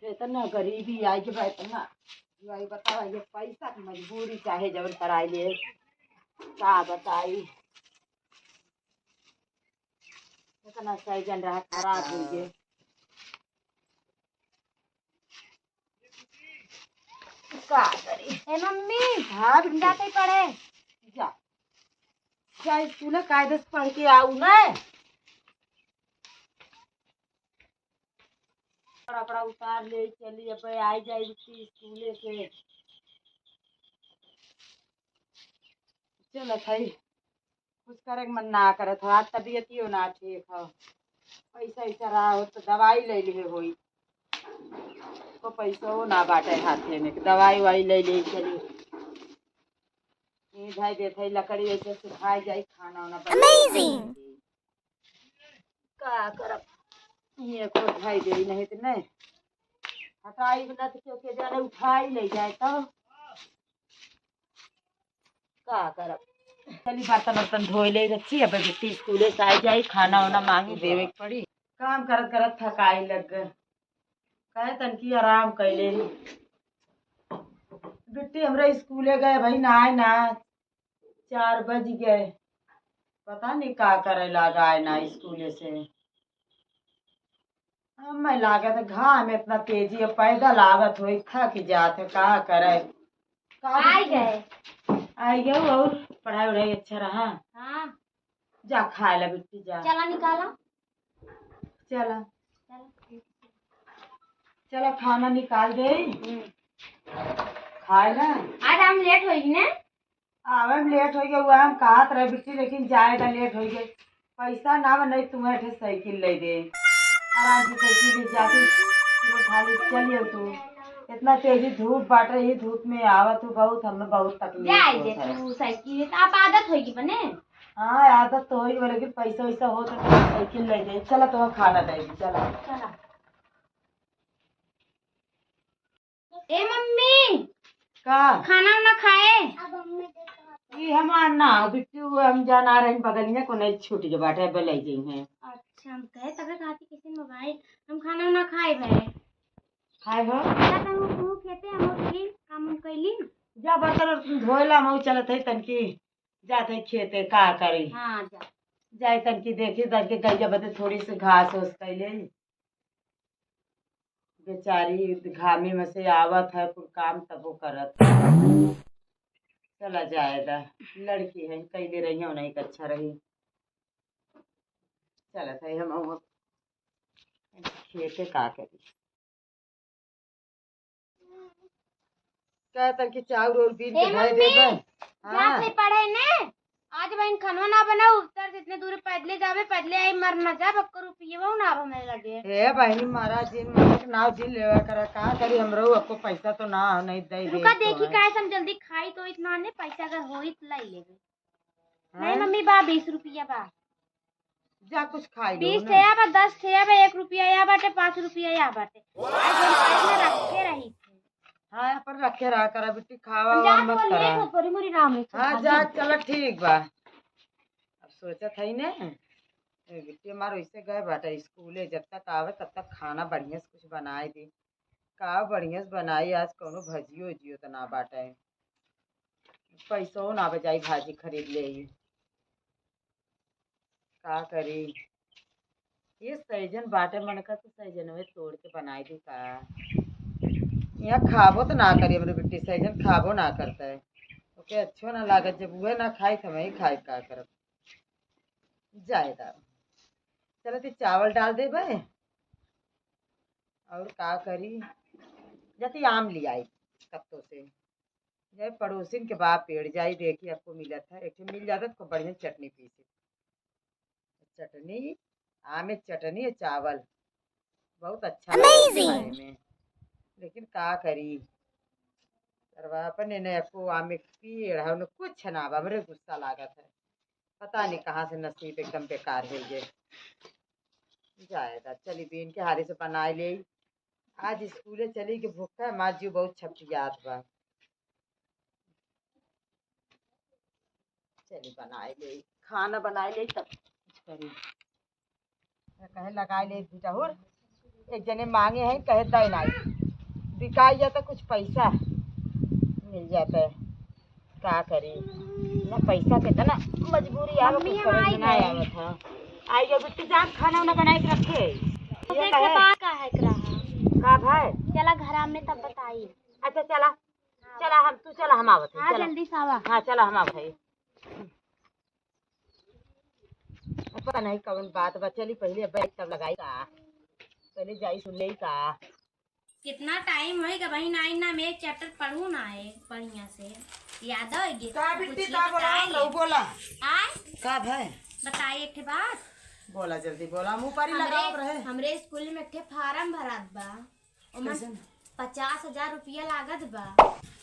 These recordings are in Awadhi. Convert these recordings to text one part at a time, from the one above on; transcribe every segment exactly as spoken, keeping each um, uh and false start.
इतना गरीबी आई कि भाई, इतना भाई बतावा, ये पैसा की मजबूरी चाहे जवन कराई ले, का बताई, इतना सैजन रहा खराब हो गए। का करी? ए मम्मी, हाँ बेटी। जाते पढ़े। जा, जा स्कूल कायदे से पढ़ के आऊ ना। कपड़ा, कपड़ा उतार ले चली, अब आई जाई बेटी स्कूले से। चलत हई, कुछ करे के मन ना करत हो, आज तबियतियो ना ठीक हो। पैसा ऐसा रहा हो तो दवाई ले लिए होई, तो पैसो ना बाटे हाथे में कि दवाई वाई ले ले चली। ये भाई देखे लकड़ी ऐसे सुखाई जाई, खाना वाना बना के Amazing। का करब, ये को भाई दे नहीं तो नहीं हटाई ना तो क्यों के जाने उठाई ले जाए तो का करब। चली बर्तन उर्तन धोए ले रखी, अब बेटी स्कूले से आ जाई, खाना वाना मांगी देवे के पड़ी। काम करत करत थकाई लग गए, कहे तनकी आराम कैले ही। बिट्टी हमरा स्कूले गए भाई, ना आए ना, चार बज गए, पता नहीं का करे लागा आए ना स्कूले से। हमें लागत है घाम इतना तेजी है, पैदल आवत होई, थक जात है, का करे। का आई बिट्टी? गए। आई गए। और पढ़ाई वढ़ाई अच्छा रहा? हाँ। जा खाए ला बिट्टी, जा। चला निकाला। चला। चला। चला खाना निकाल दे। हम्म। खाए ला। आज हम लेट होई ने। आवे में लेट हो गया, हुआ हम कहत रहे बिट्टी, लेकिन जाए का लेट हो गए। पैसा ना बा, नहीं तुम्हें ठे साइकिल ले दे, आराम से साइकिल ले जाके तुरंत हाली चलियो तू। इतना तेजी धूप बाटे, ये धूप में आवत हूँ बहुत, हमें बहुत तकलीफ जाए होत दे है। तू साइकिल, तो आप आदत होगी बने। हाँ, आदत तो होई बा, लेकिन पैसा वैसा हो तो साइकिल ले दे। चला तुम्हें खाना दे दी, चला। चला। ए मम्मी, का? खाना ना खाए? ई हमार ना हो, बिट्टू, हम जाना रही बगलिया को नहीं छूट के बाटे, अब ले जाई हैं। अच्छा, हम कहे तबे कहा थी किसी मोबाइल, हम खाना ना खाए भाई। खाए हो? जा तू, तू खेते हम उठली, काम उम कैली। जा बर्तन उर्तन धोए ला, हम चलत है तनकी, जात है खेते, का करी? हाँ, जा। जाए तनकी देखी, तनकी गैया बदे थोड़ी सी घास ओस कैले। बेचारी घामे में से आवत है, कुल काम तबो करत है। चला जाएगा, लड़की है, कैले रही है, उन्हीं का अच्छा रही। चलत है हम अब खेते का करी। कहत है कि चाउर और बीन हे के धर मम्मी, देबे। हाँ। जात है पढ़े ने। आज बहन खनवा ना बनाऊ, उतर जितने दूर पैदले जाबे, पैदले आई, मर ना जा, बक्को रुपये वो ना अब हमें लगे। हे बहनी, महाराज जी, मालिक नाव जी लेवा करा, का करी, हमरो आपको पैसा तो ना हो, नहीं दे दे रुका, तो देखी है। काहे से हम जल्दी खाई तो इतना ने पैसा अगर होई तो लाई लेबे। नहीं हैं? मम्मी, बा बीस रुपया बा। जा कुछ खाई लो बीस ना। ठे या बा, दस ठे या बा, एक रुपया या बाटे, पाँच रुपया या बाटे। आज हम पैसा रखे रही थे। हाँ, पर रखे रहा करा बिट्टी, खावा हम वावा जात मत बोलिए करा। तो तोरी मोरी राम है, हाँ, खा जा, ले। चला ठीक बा। अब सोचत है ने, ए बिट्टी हमार वैसे गए बाटे स्कूले, जब तक आवे तब तक खाना बढ़िया से कुछ बनाए दे। का बढ़िया से बनाई, आज कौनो भजियो उजियो तो ना बाटे। पैसो ना बजाई, भाजी खरीद ले आई। का करी, ये सैजन बाटे, मन का तो सैजनवे तोड़ के बनाई दी का। यहाँ खाबो तो ना करी, हमरे बिट्टी सैजन खाबो ना करता है, ओके अच्छो ना लागत, जब उहे ना खाई तो हम ही खाई, का करब। जाए दा, चलती चावल डाल देबे। और का करी, जति आम ले आई कत्तो से, जाए पड़ोसिन के बा पेड़, जाई देखी आपको मिलत है, एक ठे मिल जाता तो खूब बढ़िया चटनी पीसी। चटनी, आमे चटनी और चावल बहुत अच्छा लागत है Amazing। खाए में। लेकिन का करी, सरवा अपने ने एको आमे के पेड़ है, उन्हें कुछ ना बा, हमरे गुस्सा लागत है। पता नहीं कहाँ से नसीब एकदम बेकार हो गए। जाएगा, चली बीन के हारी से बनाए ले। आज स्कूले चली के भूख है, माँ जी बहुत छपियात बा। चली बनाए ले, खाना बनाए ले तब कुछ करी। कहे लगाए ले भुजहुर, एक जने मांगे हैं, कहे दे नाई। बिकाई जाता, कुछ पैसा मिल जाता है। का करी, ना पैसा के इतना मजबूरी आवे, मम्मी, कुछ हम समझ आई में ना गए। आवत है। आई गए बिट्टी जान, खाना उना बनाए के रखे। तो ये देख कहे? बात का है एकरा? का भाई? चला घर में तब बताई। अच्छा चला, चला हम, तू चला, हम आवत है, हाँ, चला। जल्दी से आवा। हाँ, चला हम आवत है। अब पता नहीं कौन बात बा, चली पहले बैग तब लगाई का, पहले जाई सुन ले का। कितना टाइम होइगा बहिन, आई ना, मैं एक चैप्टर पढ़ू ना है बढ़िया से, याद होइगे। का बिट्टी, कुछ का बोला बताए हम ले। लोग, बोला। आय? का भाई? बताई एक ठे बात। बोला जल्दी बोला, मुँह पारी हमरे, लगावत रहे। हमरे स्कूल में एक ठे फार्म भरात बा, ओमन कैसन? पचास हजार रुपया लागत बा।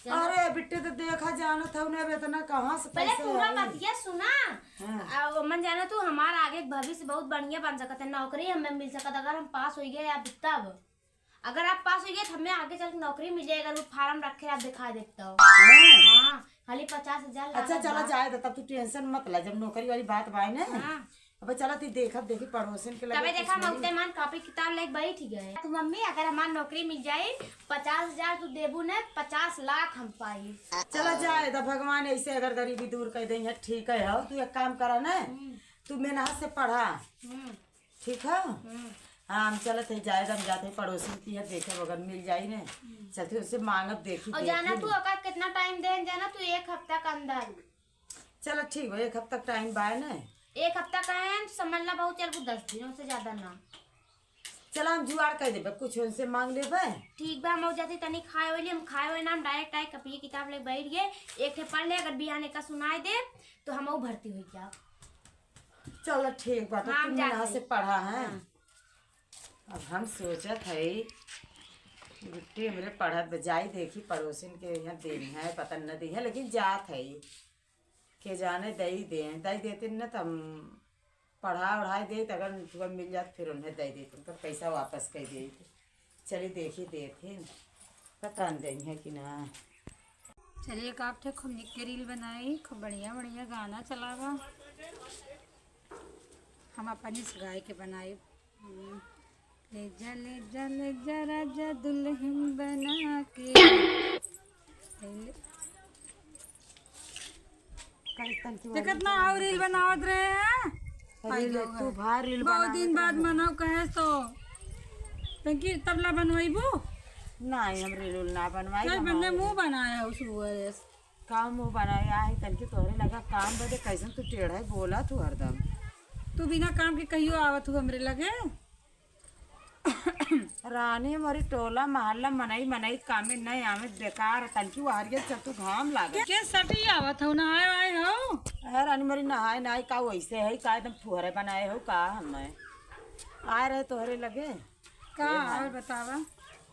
जाना अरे बिट्टी, तो देखा जानत हऊ ना, अब इतना कहाँ से पहले पैसा पूरा आई? बतिया सुना। हाँ। आ, ओमन जाना तू, हमार आगे के भविष्य बहुत बढ़िया बन सकत है, नौकरी हमें मिल सकत, अगर हम पास होइगे अब तब। अगर आप पास होइगे तो हमें आगे चल के नौकरी मिल जाए, अगर वो फार्म रखे आप दिखा देते हो। हाँ। हाँ, खाली पचास हजार अच्छा लागत चला बा। जाए तो तब तू टेंशन मत ला, जब नौकरी वाली बात बाय ना। हाँ। अब चला ती देखत देखी पड़ोसिन के लगे तबे देखा कुछ हम नहीं। उतने मान कॉपी किताब लेके बैठ गए। तू मम्मी अगर हमार नौकरी मिल जाई, पचास हजार तू देबू ने, पचास लाख हम पाई। चला जाए तो भगवान ऐसे अगर गरीबी दूर कर देंगे, ठीक है हो। तू एक काम करा ना, हम्म। तू मेहनत से पढ़ा। हम्म। ठीक है? हम्म। हाँ, हम चलत है, जाए हम जाते हैं पड़ोसिन की है, देखे अगर मिल जाई ने। हम्म। चलते उससे मांगब, देखी, और जाना देखी। तू ओकर कितना टाइम दे, जाना तू एक हफ्ता के अंदर। चलो ठीक बा, एक हफ्ता टाइम बाय ने। एक हफ्ता का है, समझ ला बहुत चल दस दिनों से ज्यादा ना। चला हम जुगाड़ कर देबे, कुछ उनसे मांग लेबे। ठीक बा, हम जाते तनी खाए वाली, हम खाए वाले ना, हम डायरेक्ट आए कॉपी किताब ले बैठ गए, एक ठे पढ़ ले, अगर बिहान का सुनाए दे तो हम भर्ती हो जाओ। चलो ठीक बा, तो हाँ, हम तुम यहाँ जाते। से पढ़ा है। हाँ। अब हम सोचत हई, बिट्टी हमरे पढ़त बा, जाई देखी पड़ोसिन के यहाँ देनी है, पता न दी है, लेकिन जात हई, के जाने दई दे, दई देते न त हम पढ़ा उढ़ाई दे, त अगर तुका मिल जात फिर उन्हें दई देते, तो पैसा वापस कर दे। चली देखी देते, पता न दई है कि ना। चलिए, एक आप ठे खूब निक के रील बनाई, खूब बढ़िया बढ़िया गाना चलावा। हम अपन इस गाय के बनाई। हम्म। ले जा, ले जा, ले जा राजा दुल्हन बना के। ले ले। कल तन की ते वाली कितना और रील बनावत रहे हैं? अरे आई ले, गवा। तू भार रील बहुत बनावत दिन बाद रहे। मनाओ कहे तो। तनकी तबला बनवाइबू? नहीं, हम रील उल ना बनवाई, चल, हम बंदे और मुंह बनाया उस हुआ रे। का मुंह बनाया है, तनकी तोहरे लगा काम बदे, कैसन तू टेढ़ा है, बोला तू हरदम। तू बिना काम के कहियो आवत हू हमरे लगे? रानी, मोरी टोला महल्ला मनई, मनई कामे नहीं आवे, बेकार, तनकी वो हरियर चल तू घाम लागे। के सटी आवत हो, नहाए आए हो? अरे रानी, मोरी नहाए नाई का वैसे है, का एकदम फुहरे बनाए हो का हमें? आए रहे तोहरे लगे। का ए भाई। और बतावा?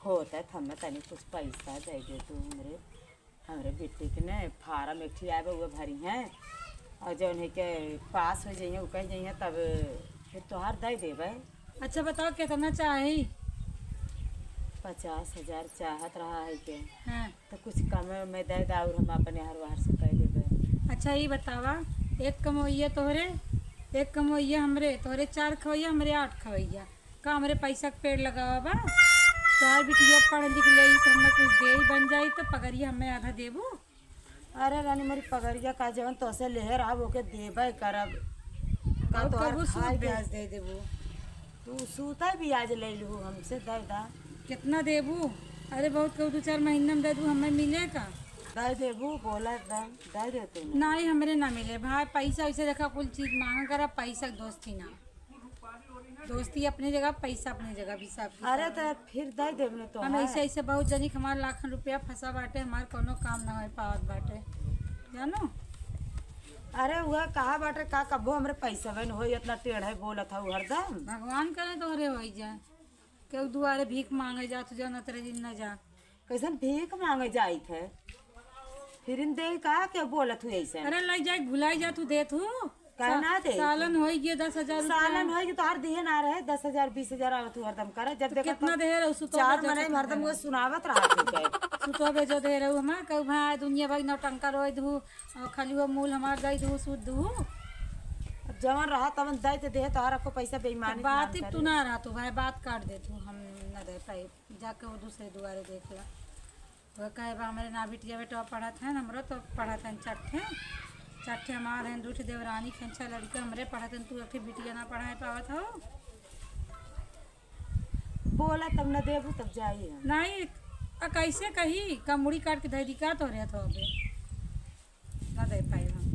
होता है, हमें तनी कुछ पैसा दे दे तू हमरे। हमरे बेटी के ने फार्म एक ठे आए बा, उहे भरी हैं, और जौन है के पास हो जइहें, उ कह जइहें, तब फिर तोहार दे देबे। अच्छा बताओ, कितना चाही? पचास हजार चाहत रहा है के। हाँ। तो कुछ कम में दे दा, और हम अपने हर बाहर से कह देबे। अच्छा, ये बतावा, एक कमवैया तोहरे, एक कमवैया हमरे, तोहरे चार खवैया, हमरे आठ खवैया, का हमरे पैसा के पेड़ लगावा बा? तोहार बिटिया पढ़ लिख लेई तो हमें कुछ देई बन जाई तो पगरिया हमें आधा देबू? अरे रानी, मोरी पगरिया का जवन तोसे लेहे रहब ओके देबे करब। का और तोहार कबू सूद खाए के ब्याज दे देबू? तू सूता ब्याज ले लू हमसे, दे दा। कितना देबू? अरे बहुत कहू, दो चार महीना में दे दू, हमें मिले का? दे देबू, बोला एकदम, दे दे तू। नहीं, हमरे ना मिले भाई, पैसा वैसे देखा, कुल चीज मांगा करा, पैसा दोस्ती ना। दोस्ती अपनी जगह, पैसा अपनी जगह, हिसाब किताब। अरे तो फिर दे देब न तो हम है। ऐसे, ऐसे बहुत जनी के हमार लाखन रुपया फंसा बाटे, हमार कोनो काम ना हो पावत बाटे, जानो। अरे वह कहा बाटे का, कबो हमरे पैसा बन होई, इतना टेढ़ है बोलत हऊ हरदम। भगवान करे तोहरे होई जाए, केहू दुआरे भीख मांगे जा, तू जाना तेरे दिन न जा। कैसन भीख मांगे जाइत है? फिर इन दे का के बोलत हुई ऐसे? अरे, लई जाए, भुलाई जा, तू देत हूँ। काहे ना दे? सालन होई गए दस हजार रुपया। सालन होई गए, तोहार दिहे ना रहे, दस हजार, बीस हजार आवत हूँ हरदम करे। जब तो देखा कितना तो दे रहे, सुतो चार बेजो महीने में हरदम वो सुनावत रहा तू के। सुतो बेजो दे रहे हमार, कहू भाई, दुनिया भर नौटंका रोई दू, और खाली वो मूल हमार दई दू, सूद दू। अब जवन रहा तवन दई ते देहे, तोहार को पैसा बेईमानी तो बात ही तू ना रहा, तू भाई, बात काट दे तू, हम दे पाई, जाके वो दूसरे दुआरे देख ला। वो कहे बा, "हमरे ना बिटिया बेटवा पढ़त हैं, हमरो तो पढ़त हैं, चट्ठे, चट्ठे हमार हैं, दू ठे देवरानी के हैं, छह लड़के हमरे पढ़त हैं, तू एक ठे बिटिया ना पढ़ाए पावत हो।" बोला तब न देबू, तब जाई हम। नहीं, आ कैसे कही, का मुड़ी काट के धै दी का तोहरे हथवा पे? ना दे पाई हम।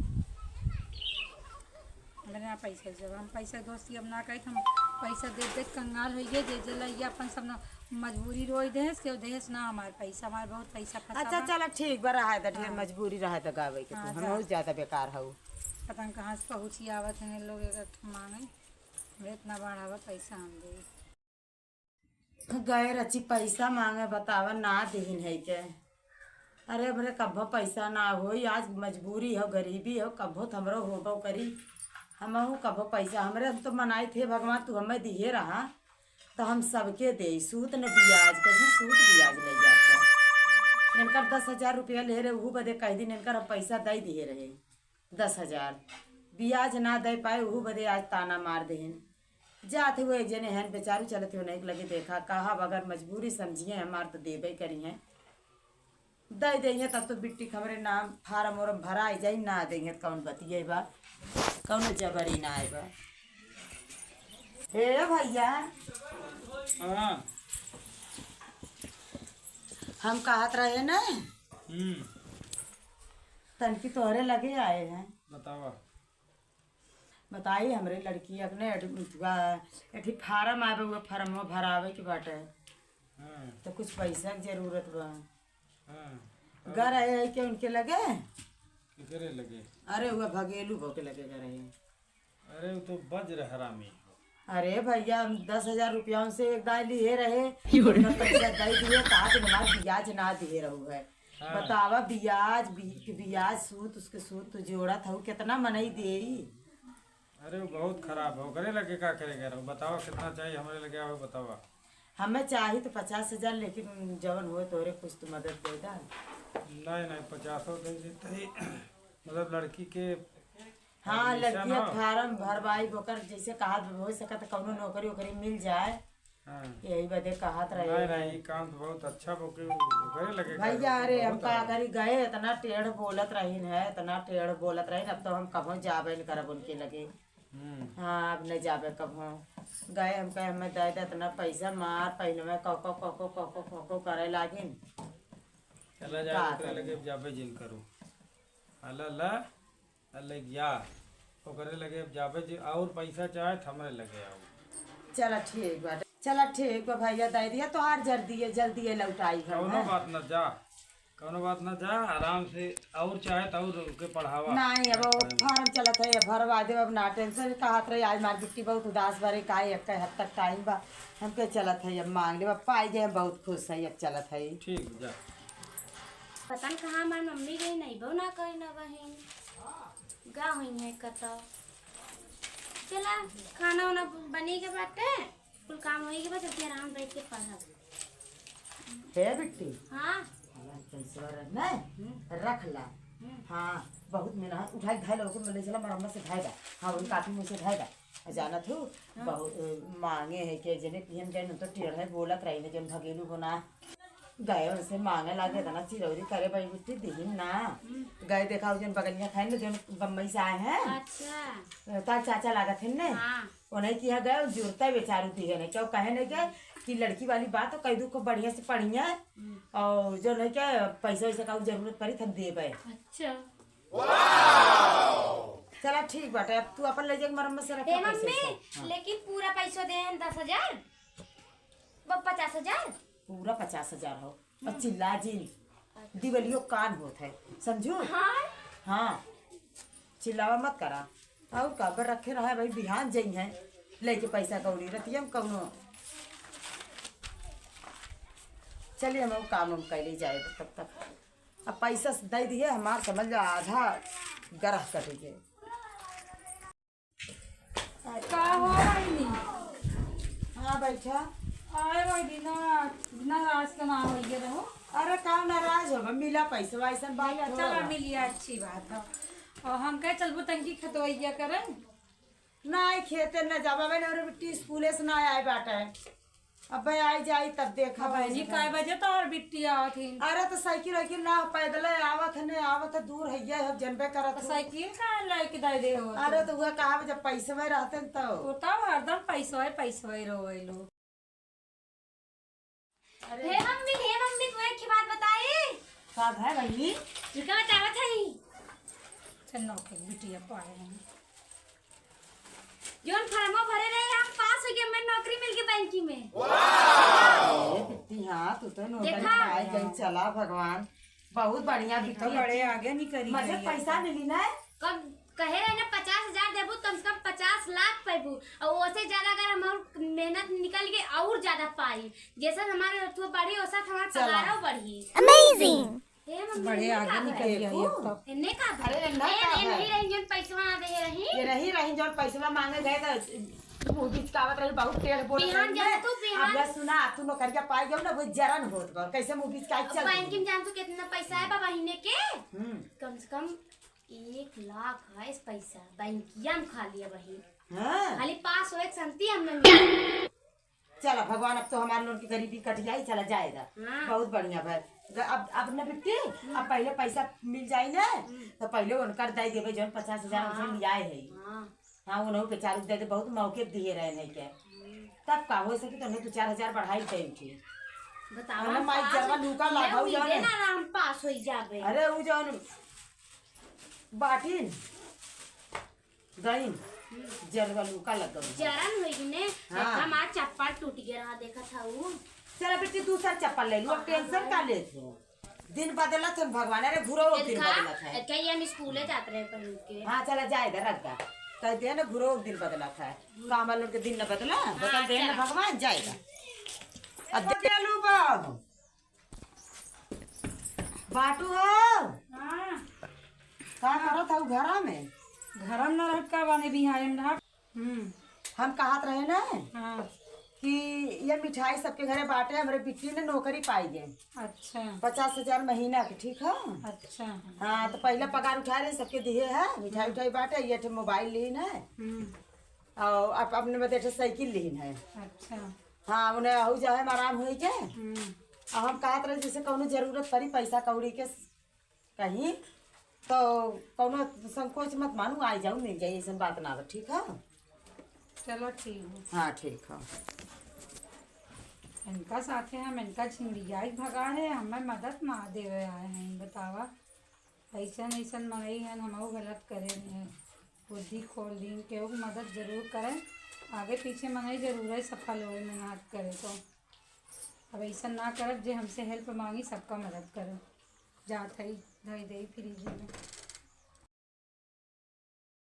हमरे ना पैसा, जब हम पैसा दोस्ती अब ना कही, हम पैसा दे दे कंगाल होइए, जे जे लइया अपन सब ना मजबूरी रोई देस, केहू देस ना हमार पैसा, हमार बहुत पैसा फंसा अच्छा, बा। चला ठीक बा, रहा है तो ढेर हाँ। मजबूरी रहा है तो गावे के हाँ, तू, हम जा। बहुत ज्यादा बेकार हऊ। पता न कहाँ से पहुँची आवत हैं लोग, एक ठे मांगे, हमरे इतना बढ़ावा पैसा हम दे। गए रची पैसा मांगे, बतावा ना देहिन है के। अरे हमरे कब्बो पैसा ना होई, आज मजबूरी हो, गरीबी हो, कब्बो त हमरो होबो करी। हमहू कब्बो पैसा, हमरे हम तो मनाई थे भगवान, तू हमें दिहे रहा, तो हम सबके देई, सूद न बियाज, कैसे सूद बियाज ले जात है। इनकर दस हजार रुपया ले रहे, उहू बदे कह दिन इनकर हम पैसा दे दिहे रहे, दस हजार। बियाज ना दे पाए, उहू बदे आज ताना मार देहिन। जात हुए एक जने हन बेचारू, चलत हुए नहीं लगे देखा, कहा अगर मजबूरी समझिए हमार तो देबे करी हैं, दे देइहे तब तो बिट्टी के हमरे नाम फार्म ओरम भराई जाई, ना देइहे त कौन बतिये बा, कौनो जबरी ना आए बा। हे भैया, हाँ। हम कहत रहे ना, हम्म। तनकी तोहरे लगे आए हैं। बतावा। बताई, हमरे लड़की अपने एड-, उतवा, एठी फार्म आवे, वो फार्मवा भरावे के बाटे। हाँ। तो कुछ पैसा के जरूरत बा। हाँ। गर रहे है के उनके लगे? केकरे लगे? अरे, वो भगेलू बो के लगे गर रहे। अरे, वो तो बज्र हरामी हो। अरे भैया, हम दस हजार रुपया उनसे एक दाई लिए रहे, उनका पैसा दे दिए, तो आज हमार बियाज ना दिए रहू है। हाँ। बतावा, बियाज, बि-, बियाज सूद, उसके सूद तो जोड़त हऊ, कितना मनई देई? अरे, वो बहुत खराब है, ओकरे लगे का करे करो? बतावा, कितना चाहिए हमरे लगे, आओ बतावा। हमें चाही तो पचास हजार, लेकिन जवन होए तोरे कुछ तो मदद दे दा। नहीं, नहीं, पचासो दे देते ही, मतलब, लड़की के हाँ, admission लड़किया हो। फार्म भरवाई, ओकर जैसे कहा हो सकत कौनो नौकरी ओकरी मिल जाए। हाँ। यही बदे कहत रहे। नहीं, नहीं, ये काम तो बहुत अच्छा बा, ओके, ओकरे लगे भैया, करे, अरे, हम बहुत का आगे। करी, गए, इतना टेढ़ बोलत रहीन है, इतना टेढ़ बोलत रहीन, अब तो हम कबो जाबे न करब उनके लगे। हम्म। हाँ, अब नहीं जाबे कबो। गए, हम कहे, "हमें दे दे इतना पैसा, मार, पहिनवे, कौ, कौ, कौ, कौ, कौ, कौ, कौ, कौ करे लागिन।" चला जा, का ओकरे करी? लगे अब जाबे जिन करू। अला ला, अले गया। ओकरे लगे अब जाबे जे, और पैसा चाहे त हमरे लगे आओ। चला ठीक बाटे, चला ठीक बा भैया, दे दिया तोहार जल्दी है, जल्दी है लौटाई हम, कौनो हैं? बात ना, जा, कौनो बात ना, जा आराम से, और चाहे त और के पढ़ावा। नहीं, अब वो फार्म चलत है, ये भरवा देब, अब ना टेंशन। कहत रही आज मार बिट्टी बहुत उदास बारे, का एक हद तक टाइम बा, हमके चलत है, अब मांग लेब, अब पाई गए, हम बहुत खुश है, अब चलत है। ठीक, जा। पता न कहाँ हमार मम्मी गई, नहीं बो ना कहीं ना बहिन। गा हुई है कतौ। चला, खाना वाना बनी के बाटे, कुल काम होई के बाद सबके आराम बैठ के पढ़ब। हे बिट्टी। हाँ। हमार पैसवा रह-, नहीं, हम्म। रख ला। हम्म। हाँ, बहुत मेहनत, उठाई धाई लोग में ले चला, मरम्मत से धाई दा। हाँ, उन काफी मुँह से धाई दा। आ जानत हूँ, हाँ। बहुत, अ, मांगे है कि जने पियन गए न तो टेढ़ है, बोलत रही न जन भगेलू बना। गए उनसे मांगे लागे, इतना चिरौरी करे, बड़ी बिट्टी दिहिन ना। हम्म। गए देखा, उ जन बगलिया खाए न, जन बम्बई से आए हैं। अच्छा। तार चाचा लागत है न। हाँ। उन्हें किया गए, जुरता बेचारू दिहे न। क्यों कहे न गए कि लड़की वाली बात तो कह दू, खूब बढ़िया से पढ़िया। हम्म। और जो नहीं क्या पैसा वैसा का जरूरत पड़ी, त हम देबे। अच्छा। चला ठीक बाटे, अब तू अपन ले जाके मरम्मत से रख ए पैसा मम्मी, वैसा। हाँ। लेकिन पूरा पैसा दे हैं दस हजार, ब-, पचास हजार। पूरा पचास हजार हो, और हम्म। चिल्ला जिन, अच्छा। दिवलियो कान होत है, समझू? हाँ। हाँ, चिल्लावा मत करा। और का बर रखे रहा है भाई, बिहान जई है लेके पैसा कौड़ी, रतिया में कौनो। चलिए हम वो काम हम कैले जाए तब तक। अब पैसा दे दिए, हमार समझ लो आधा गरह कट गए। का हो बहिनी? हाँ, बैठा। आए बहिनी ना, नाराज तो ना होइए रहो। अरे, का नाराज हो, मिला पैसा, वैसन बात चला, थोड़ा बा। मिलिया, अच्छी बात है। और हम कहे चलबो तंकी खतवैया करे? ना, खेते न जाबा, मैंने और बिट्टी स्कूले से ना आए बाटे। अबे आई जाई तब देखा अब बहनी, जाई। काय बजे तोहर बिट्टी आवत ही? अरे तो साइकिल वाइकिल ना, पैदल आवत है, ने आवत है, दूर है ये, अब जनबे करत तो हो। साइकिल का लेके दे दे हो? अरे तो वह कहा जब पैसे में रहते हैं तो। तो तब हरदम पैसवे पैसवे रोवे लोग। अरे। हे मम्मी, हे मम्मी, तुम्हें एक बात बताई। का है बहनी? रुका, बतावत है। चल नौकरी बिटिया पाए हैं। जौन फॉर्मो भरे रहे, हम पास हो गए, हमें नौकरी मिल गई बैंकिंग में। अरे बिट्टी, हाँ, तू तो नौकरी देखा। पाए गई, चला भगवान, बहुत बढ़िया बिट्टी। तो बड़े आगे निकली मतलब गई है। पैसा मिली ना? कब कहे रहे ना पचास हजार देबू, कम से कम पचास लाख पैबू, और ओसे ज्यादा अगर हम और मेहनत निकल के और ज्यादा पाई, जैसे हमारे रतुआ बढ़ी, ओसे हमारे चला। पगारो बढ़ी। Amazing। हे मम्मी, बड़े एन्ने आगे का निकल भय? गई अब तो। एन्ने का भय? अरे, एन्ने ए, का ए, भय? नहीं रही, जौन पैसवा ना दे रही। ये रही, रही, जौन पैसवा मांगे गए तो मुंह बिचकावत रही, बहुत टेढ़ बोलत बिहान रही जाने ना। तू, बिहान। अब सुना, तू नौकरिया पाई गयो ना, वो जरन होत बा, कैसे मुंह बिचकाई चल बैंक में रही। जान तू कितना पैसा है बा महीने के? हम्म। कम से कम एक लाख है इस पैसा, बैंकिया में खाली है वही। हाँ। खाली पास होए के संती हम नहीं। चला भगवान, अब तो हमारे लोग की गरीबी कट जाई, चला जाएगा। हाँ। बहुत बढ़िया भाई। ग-, अब, अब न बिट्टी, हम्म। अब पहले पैसा मिल जाई ना, हम्म। तो पहले उनकर दे देबे जौन पचास हजार हाँ। उनसे लियाए है। हाँ। हाँ, उन्हों के चार दे दे, बहुत मौके दिए रहे नहीं के। हम्म। तब का हो सके तो उन्हें दो चार हजार बढ़ाई दे उठी। बतावा, अरे माई, पास जरवा हो, लूका मैं लगाऊ उम्मीदे जाने। ना राम पास हो जाबे। अरे उ जौन बाटिन गईन, हम्म। जरवा लूका लग गई। जरन होई ने, हाँ। हमार चप्पल टूट गया रहा, देखत हऊ। चला बेटी, दूसर चप्पल ले लू, अब हाँ, टेंशन हाँ। का लेत हो? दिन बदलत है भगवान, अरे घुरो दिन देखा, बदलत है। कई हम स्कूले जात रहे पहन के। हाँ, चला जाएगा, रख दा। कह दे ना, घुरो दिन बदलत है। काम वालों के दिन न बदला, बदल हाँ, दे ना चला। भगवान, जाएगा। अब चलू बाबू। बाटू हो। हाँ। का करत हऊ घरा में? घरा में न रहत का बाने बिहारे में रहत। हम्म। हम कहत रहे ना हाँ। कि ये मिठाई सबके घरे बाटे, हमरे बिट्टी ने नौकरी पाई गए। अच्छा। पचास हजार महीना के, ठीक है? अच्छा। हाँ, तो पहला पगार उठाए रहे, सबके दिए है, मिठाई उठाई बाटे, ये ठे मोबाइल लीन है। हम्म। और अप-, अपने में देखे साइकिल लीन है। अच्छा। हाँ, उन्हें आहू जाए में आराम होई के। हम्म। और हम कहत रहे जैसे कौनो जरूरत पड़ी पैसा कौड़ी के कहीं, तो कौनो संकोच मत मानू, आई जाऊ, मिल जाई, ऐसन बात ना बा, ठीक है? चलो ठीक है। हाँ, ठीक है। इनका साथे हम इनका झिंडियाई भगा है, हमें मदद ना देवे आए हैं, बतावा। ऐसन, ऐसन मनई हन, हमहू गलत करे रहे। बुद्धि खोल दीन, केहू के मदद जरूर करें। आगे पीछे मनई जरूर है सफल होए, मेहनत करे तो। अब ऐसन ना करब, जे हमसे हेल्प मांगी, सबका मदद करब। जात हई, धई देई फ्रिज में।